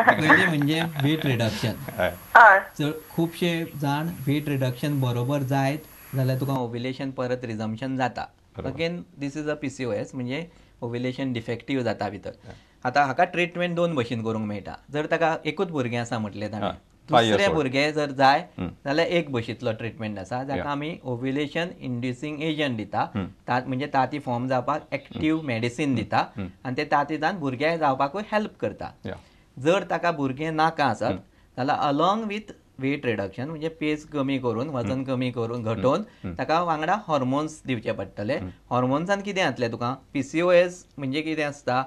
पयलीं म्हणजे weight reduction. खुबशे जाण वेट रिडक्शन बरोबर जायत जाल्यार तुका ओव्युलेशन परत रिजम्पशन जाता. Again this is a PCOS म्हणजे ओव्युलेशन डिफेक्टीव जाता भितर. आतां हाका ट्रिटमेंट दोन भशेन करूंक मेळटा. जर ताका एकूच भुरगें आसा म्हटलें ताणें, दुसरें भुरगें जर जाय जाल्यार एक भशेंतलो ट्रिटमेंट आसा जाका आमी ओव्युलेशन इंड्युसींग एजंट दिता. म्हणजे ताती फॉर्म जावपाक एक्टीव मेडिसीन दिता आनी ते ताती जावन भुरगें जावपाकूय हेल्प करता. जर ताका भुरगें नाका आसत जाल्यार अलॉंग विथ वेट रिडक्शन म्हणजे पेज कमी करून वजन कमी करून घटोवन ताका वांगडा हॉर्मोन्स दिवचे पडटले. हॉर्मोन्सान कितें जातलें तुका PCOS म्हणजे कितें आसता,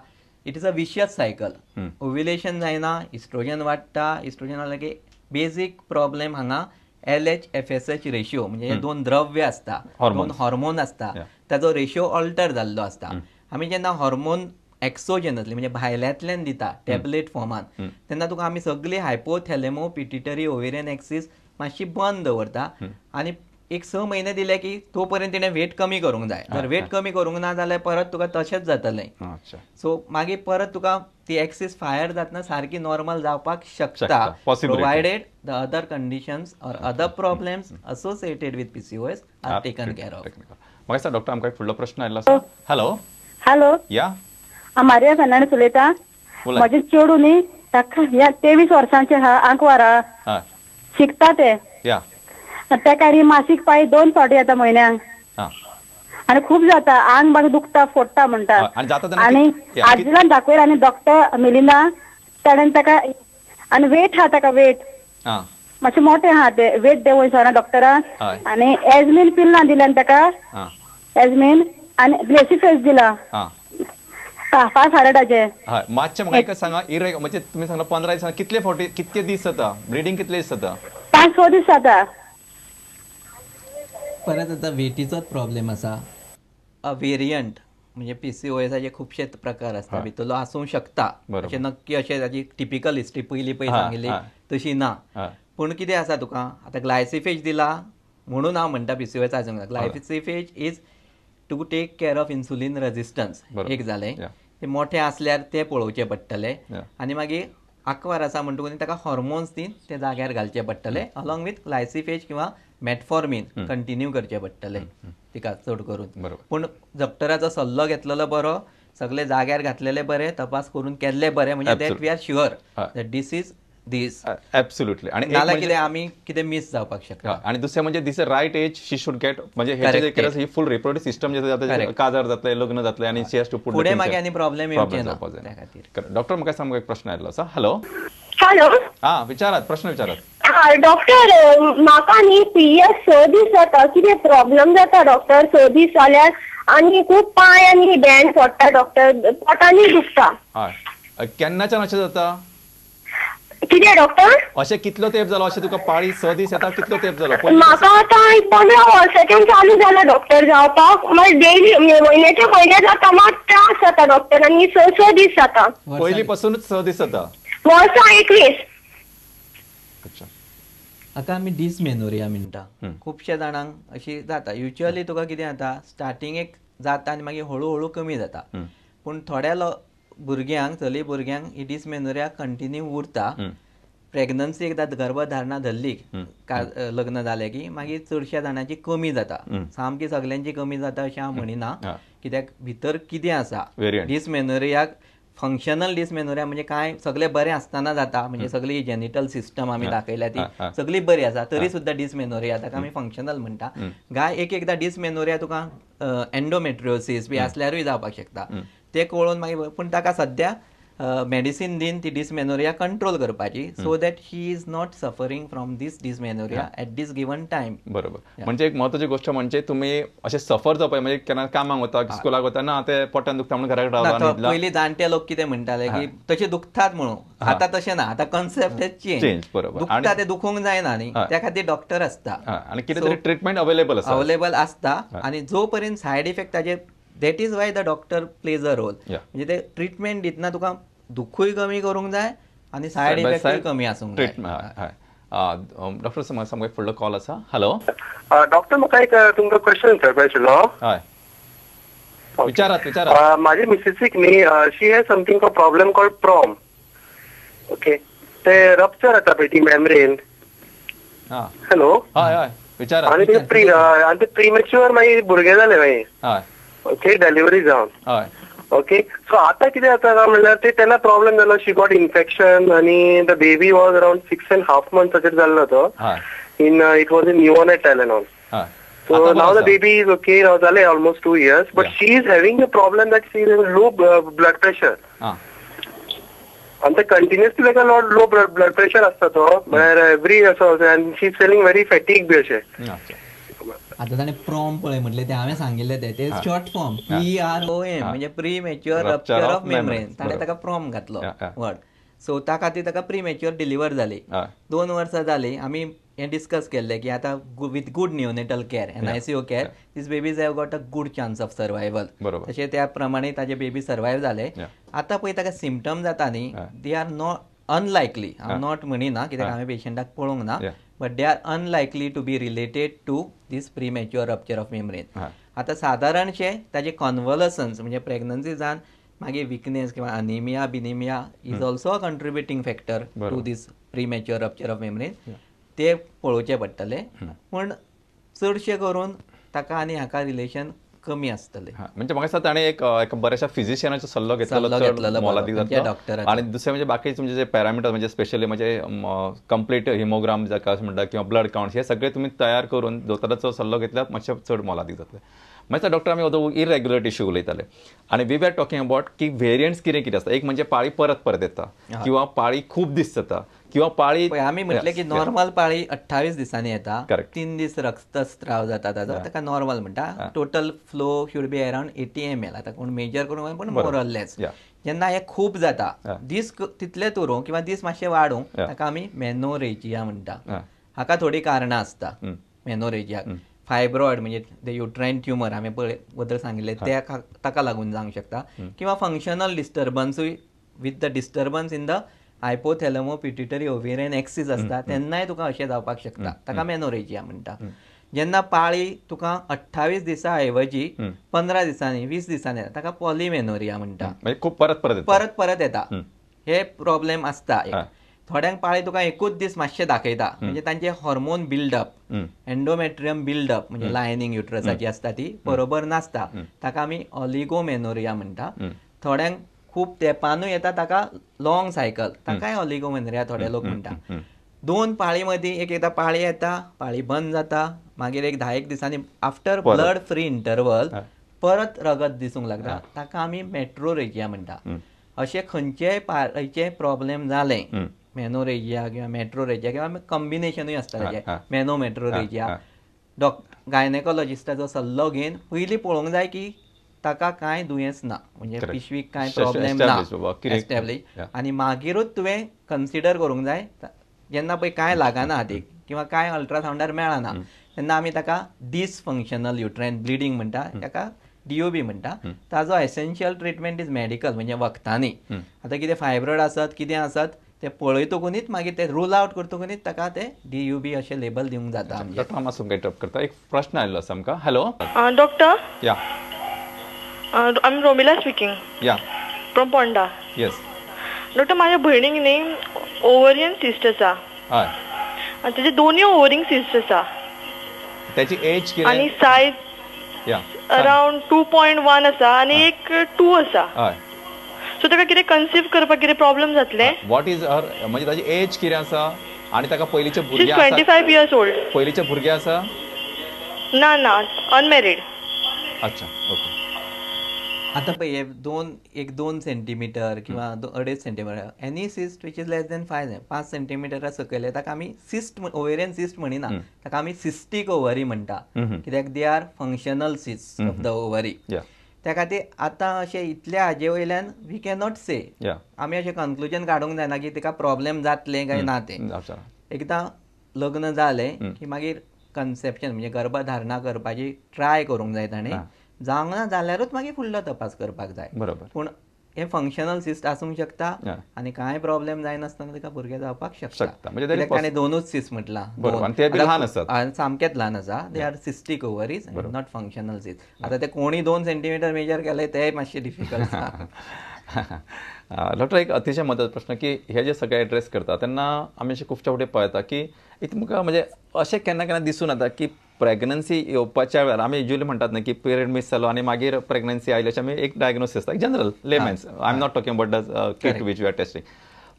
it is a vicious cycle. Ovulation जायना, इस्ट्रोजन वाडटा, इस्ट्रोजन वाडलें की बेजीक प्रॉब्लेम हांगा LH FSH ratio म्हणजे दोन द्रव्य आसता, दोन हॉर्मोन आसता, ताजो रेशियो ऑल्टर जाल्लो आसता. आमी जेन्ना हॉर्मोन एक्सोजेनसली म्हणजे भायल्यांतल्यान दिता टॅबलेट फॉर्मान तेन्ना तुका आमी सगळी हायपोथॅलेमो पिट्युटरी ओवेरियन एक्सिस मातशी बंद दवरता आनी एक 6 म्हयने दिले की तो पर्यंत तिणें वेट कमी करूंक जाय. जर वेट कमी करूंक ना जाल्यार परत तुका तशेंच जातलें. सो मागीर परत तुका ती एक्सिस फायर जातना सारकी नॉर्मल जावपाक शकता, provided the other conditions or other problems associated with PCOS are taken care of. म्हाका दिसता डॉक्टर आमकां एक फुडलो प्रश्न आयिल्लो आसा. हॅलो. हॅलो. या, मारिया फर्नांडीस उलयता. म्हजें चेडूं न्ही ताका 23 वर्सांचें आहा, आंकवारा शिकता तें. ताका मासीक पाळी 2 फावटी येता म्हयन्याक आनी खूब जाता, आंग म्हाका दुखता, फोडटा म्हणटा. आनी आजिलान दाखयला आनी डॉक्टर मिलिंदा ताणें ताका आनी वेट आहा ताका, वेट मातशें मोटें आहा तें, वेट देंवय सांगला डॉक्टरान. आनी एजमीन पिल्लां दिल्यान ताका, एजमीन आनी ग्लेसिफेस दिला 500. हय, मातशें म्हाका एक सांगा, म्हणजे तुमी सांगला 15 दिसांनी कितले फावटी, कितके दीस जाता ब्लिडींग, कितले दीस जाता? 5-6 दीस जाता. परत आतां वेटीचोच प्रॉब्लेम आसा. अ वेरियंट म्हणजे PCOSाचे खुबशे प्रकार आसता, भितरलो आसूंक शकता, अशें नक्की अशें ताजी टिपिकल हिस्ट्री पयलीं पयलीं सांगिल्ली तशी ना. पूण कितें आसा तुका आतां ग्लायसिफेज दिला म्हणून हांव म्हणटा PCOS आसूंक जाय. Glyciphage is to take care of insulin resistance एक जालें, ते मोठे आसल्यार ते पळोवचें पडटलें. आनी मागीर आंकवार आसा म्हणटकूच ताका हॉर्मोन्स दी ते जाग्यार घालचे पडटले, अलॉंग विथ ग्लायसिफेज किंवा मेटफॉर्मीन कंटिन्यू करचें पडटलें तिका चड करून. पूण डॉक्टराचो सल्लो घेतलेलो बरो, सगळे जाग्यार घातलेले बरे, तपास करून केल्ले बरे, म्हणजे that we are sure that this is this. Absolutely. आणि नाल्यार कितें आमी कितें मिस जावपाक शकता. आणि दुसरें म्हणजे this right age she should get, म्हणजे हेचे ही फुल रिप्रोडक्टिव्ह सिस्टम जे जाता, काजार जातलें, लग्न जातलें आनी she has to put फुडें मागीर आनी प्रॉब्लेम येवचे ना त्या खातीर. डॉक्टर म्हाका सांग, एक प्रश्न आयिल्लो आसा. हॅलो. हॅलो. हा, विचारात, प्रश्न विचारात. डॉक्टर म्हाका न्ही पिरियड 6 दीस जाता, कितें प्रॉब्लम जाता डॉक्टर? 6 दीस जाल्यार आनी खूब पांय आनी बेन पडटा डॉक्टर, पोटांनी दुखता. हय, केन्नाच्यान अशें जाता? कितें डॉक्टर? अशें कितलो तेंप जालो अशें तुका पाळी 6 दीस येता, कितलो तेंप जालो? म्हाका आतां 15 वर्साच्यान चालू जाला डॉक्टर जावपाक, मागीर डेली म्हयन्याच्या म्हयन्या जाता, मात त्रास जाता डॉक्टर आनी 6-6 दीस जाता. पयलीं पासूनच 6 दीस जाता? वर्सां 21. अच्छा. हाका आमी डिसमेनोरिया म्हणटा. खुबश्या जाणांक अशी जाता. युज्युअली तुका कितें जाता, स्टार्टींग एक जाता आनी मागीर हळू हळू कमी जाता. पूण थोड्या भुरग्यांक, चली भुरग्यांक ही डिसमेनोरिया कंटिन्यू उरता. प्रेग्नन्सी एकदां गर्भधारणा धरली, लग्न जालें की मागीर चडश्या जाणांची कमी जाता. सामकी सगल्यांची कमी जाता अशें हांव म्हणिना, कित्याक भितर कितें आसा डिसमेनोरियाक, फंक्शनल डिसमेनोरिया म्हणजे कांय सगळे बरें आसतना जाता, म्हणजे सगळी जेनिटल सिस्टम आमी दाखयल्या ती सगळी बरी आसा तरी सुद्दां डिसमेनोरिया, ताका आमी फंक्शनल म्हणटा. गाय एक एकदां डिसमेनोरिया तुका एंडोमेट्रियोसिस बी आसल्यारूय जावपाक शकता, ते कळोवन मागीर पूण ताका सद्या मेडिसीन दिवन ती डिसमेनोरिया कंट्रोल करपाची, so that he is not suffering from this dysmenorrhoea at this given time. बरोबर. म्हणजे एक महत्वाची गोष्ट म्हणजे तुम्ही असे सफर जावपाक, म्हणजे केन्ना कामाक वता, स्कुलाक वता ना, ते पोटान दुखता म्हणून घरा रावला. पयलीं जाणटे लोक कितें म्हणटाले की तशें दुखतात म्हणून, आतां तशें ना, आतां कॉन्सेप्ट चेंज. बरोबर. दुखता ते दुखूंक जायना न्ही, त्या खातीर डॉक्टर आसता आनी कितें तरी ट्रिटमेंट अवेलेबल आसा, अवेलेबल आसता. आनी जो पर्यंत सायड इफेक्ट ताजेर, that is why the doctor plays a role. म्हणजे ते ट्रिटमेंट दितना तुका दुखूय कमी करूंक जाय आनी सायड इफेक्टूय कमी आसूंक जाय. डॉक्टर सामको एक फुडलो कॉल आसा. हॅलो डॉक्टर, म्हाका एक तुमकां क्वेश्चन विचारपाक आशिल्लो. हय. विचारात विचारात. माझी मिसेसीक न्ही she has something a problem called PROM. Okay, ते रप्चर जाता पळय ती मेम्ब्रेन. हॅलो. हय हय, विचारात. आनी ते प्रीमॅच्युअर मागीर भुरगें जालें मागीर. ओके, डिलिव्हरी जावन. ओके, सो आता कितें जाता काय म्हणल्यार ते तेन्ना प्रॉब्लेम जालो, शी गॉट इन्फेक्शन आनी the baby was around 6.5 मंथ्साचेर जाल्लो तो. In it was in neonatal and all. So now the baby is okay now, जाले almost 2 years, but she is having a problem that she is low blood pressure. आनी ते continuously ताका low blood pressure आसता तो, म्हळ्यार every असो, आनी she is feeling very fatigue बी अशें. आता ताणें प्रॉम पळय म्हटलें तें हांवें सांगिल्लें तें शॉर्ट फॉर्म PROM म्हणजे प्रीमॅच्युअर रप्चर ऑफ मेम्ब्रेन. ताणें ताका प्रॉम घातलो वर्ड. सो त्या खातीर ताका प्रीमॅच्युअर डिलिव्हर जाली. 2 वर्सां जाली. आमी हें डिस्कस केल्लें की आतां with good neonatal care, NICU care, these babies have got a good chance of survival. तशें त्या प्रमाणे ताजे बेबी सर्वायव जाले. आतां पळय ताका सिमटम जाता न्ही, they are not unlikely, हांव not म्हणिना कित्याक हांवें पेशंटाक पळोवंक ना, but they are unlikely to be related to this premature rupture of membrane. आतां सादारणशें ताजे कॉन्वलसन्स म्हणजे प्रेग्नन्सी जावन मागीर विकनेस किंवा anaemia बिनिमिया is also a contributing factor to this premature rupture of membrane. ते पळोवचें पडटलें. पूण चडशें करून ताका आनी हाका रिलेशन कमी आसतलें. म्हणजे म्हाका दिसता ताणें एक बऱ्याचशा फिजिशियनाचो सल्लो घेतलेलो मोलादीक जातलो. आनी दुसरें म्हणजे बाकी तुमचे जे पॅरामिटर म्हणजे स्पेशली म्हणजे कंप्लीट हिमोग्राम जाका अशें म्हणटा किंवा ब्लड काउंट हे सगळे तुमी तयार करून दोतोराचो सल्लो घेतल्यार मातशें चड मोलादीक जातलें. मागीर डॉक्टर आमी आतां इरेग्युलर टिश्यू उलयताले आनी we are talking about की वेरियंट्स कितें कितें आसता. एक म्हणजे पाळी परत परत येता किंवा पाळी खूब दीस जाता किंवा पाळी आमी म्हटलें की नॉर्मल पाळी 28 दिसांनी येता, 3 दीस रक्तस्राव जाता ताजो, ताका नॉर्मल म्हणटा. Total flow should be around 80 ml. आतां कोण मेजर करूंक पण मोर ऑर लेस. जेन्ना हें खूब जाता, दीस तितलेच उरूं किंवा दीस मातशे वाडूं, ताका आमी मेनोरेजिया म्हणटा. हाका थोडीं कारणां आसता. मेनोरेजिया फायब्रॉयड म्हणजे ते युट्रायन ट्युमर हांवें पळय बद्दल सांगिल्लें त्या ताका लागून जावंक शकता, किंवा functional डिस्टर्बन्सूय with the disturbance in the hypothalamo pituitary ovarian axis आसता तेन्नाय तुका अशें जावपाक शकता. ताका मेनोरेजिया म्हणटा. जेन्ना पाळी तुका 28 दिसां ऐवजी 15 दिसांनी 20 दिसांनी येता ताका पॉलिमेनोरिया म्हणटा. खूब परत परत परत परत येता हे प्रॉब्लेम आसता. थोड्यांक पाळी तुका एकूच दीस मातशें दाखयता, म्हणजे तांचे हॉर्मोन बिल्डअप, एंडोमेट्रियम बिल्डअप म्हणजे लायनिंग युट्रसाची आसता ती बरोबर नासता, ताका आमी ऑलिगोमेनोरिया म्हणटा. थोड्यांक खूब तेंपानूय येता ताका लॉंग सायकल, ताकाय ऑलिगोमेनोरिया थोडे लोक म्हणटा. 2 पाळी मदीं एक एकदां पाळी येता, पाळी बंद जाता, मागीर एक 10 दिसांनी आफ्टर ब्लड फ्री इंटरवल परत रगत दिसूंक लागता, ताका आमी मेट्रोरेजिया म्हणटा. अशें खंयचेय पाळयेचे प्रॉब्लेम जाले, मेनोरेजिया किंवा मेट्रोरेजिया किंवा कॉम्बिनेशनूय आसता ताजें, मेनोमेट्रोरेजिया, गायनेकॉलॉजिस्टाचो सल्लो घेवन पयलीं पळोवंक जाय की ताका कांय दुयेंस ना, म्हणजे पिशवीक कांय प्रॉब्लेम ना एस्टॅब्लिश, आनी मागीरूच तुवें कन्सिडर करूंक जाय. जेन्ना पळय कांय लागना हातीक किंवा कांय अल्ट्रासावंडार मेळना तेन्ना आमी ताका डिसफंक्शनल युट्रायन ब्लिडींग म्हणटा, ताका DUB म्हणटा. ताजो एसेन्शियल ट्रिटमेंट is medical, म्हणजे वखदांनी. आतां कितें फायब्रॉयड आसत कितें आसत ते पळयतकूच मागीर ते रूल आवट करतकूच ताका ते DUB अशें लेबल दिवंक जाता. डॉक्टर हांव मातसो इंटरप्ट करता, एक प्रश्न आयिल्लो आसा आमकां. Hello doctor. Yeah, I am Romila speaking. Yeah, from Ponda. Yes doctor, माझ्या भयणीक न्ही ओवरियन सिस्ट आसा. हय. आनी तेजे दोनूय ओवरियन सिस्ट आसा. त्याची एज कितें? आनी सायज अरावंड 2.1 आसा आनी एक 2 आसा. हय. सो ताका कितें कन्सीव करपाक कितें प्रॉब्लम जातलें? What is हर, म्हणजे ताची एज कितें आसा आनी ताका पयलींचे भुरगें आसा? 25 years old. पयलींचे भुरगें आसा? ना ना, अनमॅरीड. अच्छा, ओके. आता पळय 1-2 सेंटीमिटर किंवा 2.5 centimetre, any cyst which is less than 5 सेंटीमिटरा सकयल ताका आमी सिस्ट, ओवेरियन सिस्ट म्हणिना, ताका आमी सिस्टीक ओवरी म्हणटा, कित्याक they are functional cyst of the ovary. त्या खातीर आतां अशें इतल्या हाजे वयल्यान we cannot से, आमी अशें कन्क्लुजन काडूंक जायना की ताका प्रॉब्लेम जातलें काय ना तें. एकदां लग्न जालें की मागीर कन्सेप्शन म्हणजे गर्भधारणा करपाची ट्राय करूंक जाय ताणें, जावंक ना जाल्यारूच मागीर फुडलो तपास करपाक जाय. बरोबर. पूण हे फंक्शनल सिस्ट आसूंक शकता आनी कांय प्रॉब्लेम जायनासतना ताका भुरगें जावपाक शकता. म्हणजे ताणें दोनूच सिस्ट म्हटलां, सामकेंच ल्हान आसा, they are cystic ovaries, not functional cyst. आतां ते कोणी 2 सेंटीमिटर मेजर केले ते मातशें डिफिकल्ट आसा. डॉक्टर एक अतिशय म्हत्वाचो प्रश्न की हे जे सगळे एड्रेस करता तेन्ना आमी अशें खुबशे फावटी पळयता की एक तुमकां म्हणजे अशें केन्ना केन्ना दिसून येता की प्रेग्नन्सी येवपाच्या वेळार आमी युजली म्हणटात न्ही की पिरियड मीस जालो आनी मागीर प्रेग्नन्सी आयली अशें आमी एक डायग्नोसीस आसता, general layman's, I am not talking about the kit which we are testing.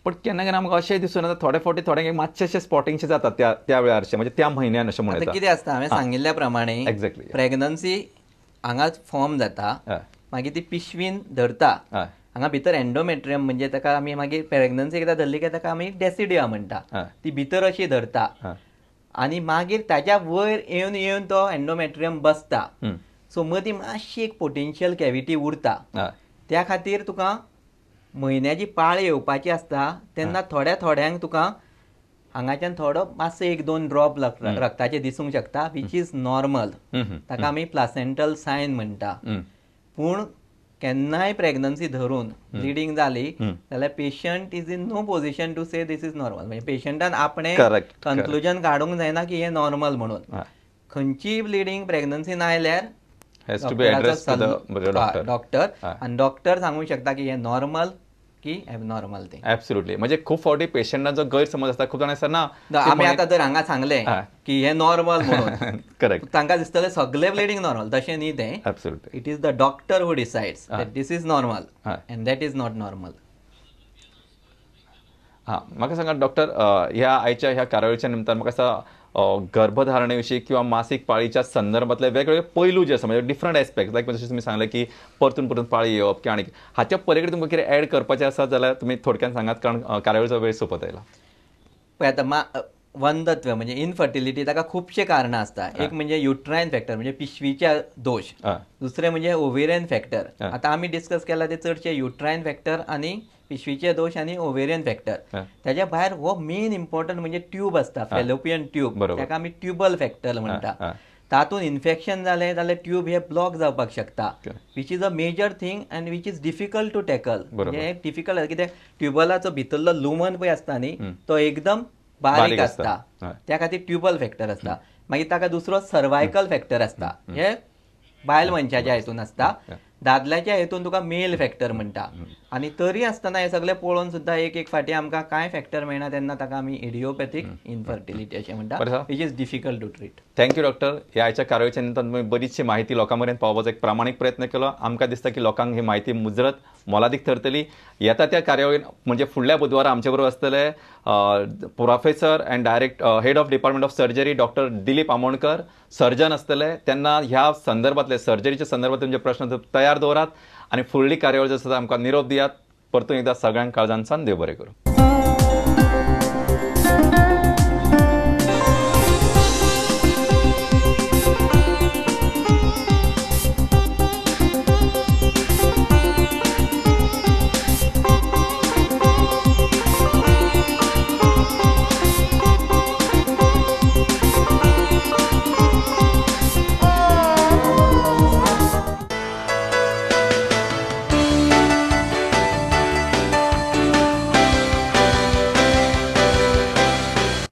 पण केन्ना केन्ना आमकां अशें दिसून येता थोडे फावटी थोडे मातशेशे स्पॉटिंगशे जाता त्या त्या वेळारशे, म्हणजे त्या म्हयन्यान अशें म्हणून कितें आसता हांवें सांगिल्ल्या प्रमाणे एक्झॅक्टली प्रेग्नन्सी हांगाच फॉर्म जाता, मागीर ती पिशवीन धरता, हांगा भितर एंडोमेट्रियम म्हणजे ताका आमी मागीर प्रेग्नन्सी एकदां धरली काय ताका आमी डेसिडिया म्हणटा, ती भितर अशी धरता आनी मागीर ताज्या वयर येवन येवन तो एंडोमेट्रियम बसता. सो मदीं मातशी एक पोटेन्शियल कॅविटी उरता, त्या खातीर तुका म्हयन्याची पाळी येवपाची आसता तेन्ना थोड्या थोड्यांक तुका हांगाच्यान थोडो मातसो 1-2 ड्रॉप रक्ताचे दिसूंक शकता, which is normal, ताका आमी प्लासेंटल सायन म्हणटा. पूण केन्नाय प्रेग्नन्सी धरून ब्लिडींग जाली जाल्यार patient is in no position to say this is normal. म्हणजे पेशंटान आपणें कन्क्लुजन काडूंक जायना की हें नॉर्मल म्हणून. खंयचीय ब्लिडींग प्रेग्नन्सीन आयल्यार डॉक्टर आनी डॉक्टर सांगूंक शकता की हें नॉर्मल की एबनॉर्मल ते. ऍब्सोल्युटली, म्हणजे खूब फावटी पेशंटांचो गैरसमज आसता, खूब जाण आसता ना आमी आतां जर हांगा सांगलें की हें नॉर्मल म्हणून, करेक्ट, तांकां दिसतलें सगळें ब्लिडींग नॉर्मल, तशें न्ही तें. Absolutely, it is the doctor who decides that this is normal and that is not normal. हां, म्हाका सांगा डॉक्टर, ह्या आयच्या ह्या कार्यावळीच्या निमतान म्हाका दिसता गर्भधारणे विशीं किंवा मासीक पाळीच्या संदर्भातले वेगवेगळे पैलू जे आसा, म्हणजे डिफरंट एस्पेक्ट, लायक जशें तुमी सांगलें की परतून परतून पाळी येवप किंवा आनी हाच्या पलीकडे तुमकां कितें ऍड करपाचें आसा जाल्यार तुमी थोडक्यान सांगात, कारण कार्यावळीचो वेळ सोंपत आयला. पळय आतां वंधत्व म्हणजे इनफर्टिलिटी ताका खुबशे कारणां आसता. एक म्हणजे युट्रायन फॅक्टर म्हणजे पिशवीच्या दोश, दुसरें म्हणजे ओवेरियन फॅक्टर. आतां आमी डिस्कस केला ते चडशे युट्रायन फॅक्टर आनी पिशवीचे दोश आनी ओवेरियन फॅक्टर. त्याच्या भायर हो मेन इम्पॉर्टंट म्हणजे ट्यूब आसता, फॅलोपियन ट्यूब, ताका आमी ट्युबल फॅक्टर म्हणटा. तातूंत इन्फेक्शन जालें जाल्यार ट्यूब हे ब्लॉक जावपाक शकता, which is a major thing and which is difficult to tackle. हे डिफिकल्ट कित्याक ट्युबलाचो भितरलो लुमन पळय आसता न्ही तो एकदम बारीक आसता, त्या खातीर ट्युबल फॅक्टर आसता. मागीर ताका दुसरो सर्वायकल फॅक्टर आसता, हे बायल मनशाच्या हितून आसता. दादल्याच्या हेतून तुका मेल फॅक्टर म्हणटा. आनी तरी आसतना हे सगळे पळोवन सुद्दां एक एक फाटी आमकां कांय फॅक्टर मेळना तेन्ना ताका आमी इडियोपॅथीक इनफर्टिलिटी अशें म्हणटा, which is difficult to treat. Thank you doctor. ह्या आयच्या कार्यावळीच्या निमतान तुमी बरीचशी माहिती लोकां मेरेन पावोवपाचो एक प्रामाणीक प्रयत्न केलो. आमकां दिसता की लोकांक ही माहिती मुजरत मोलादीक थरतली. येता त्या कार्यावळीन म्हणजे फुडल्या बुधवारा आमचे बरोबर आसतले professor and direct head of department of surgery doctor Dilip Amonkar, surgeon आसतले. तेन्ना ह्या संदर्भातले सर्जरीच्या संदर्भात तुमचे प्रश्न तयार दवरात आनी फुडली कार्यावळ जी आसा आमकां निरोप दियात. परतून एकदा सगळ्यांक काळजान देव बरें करूं.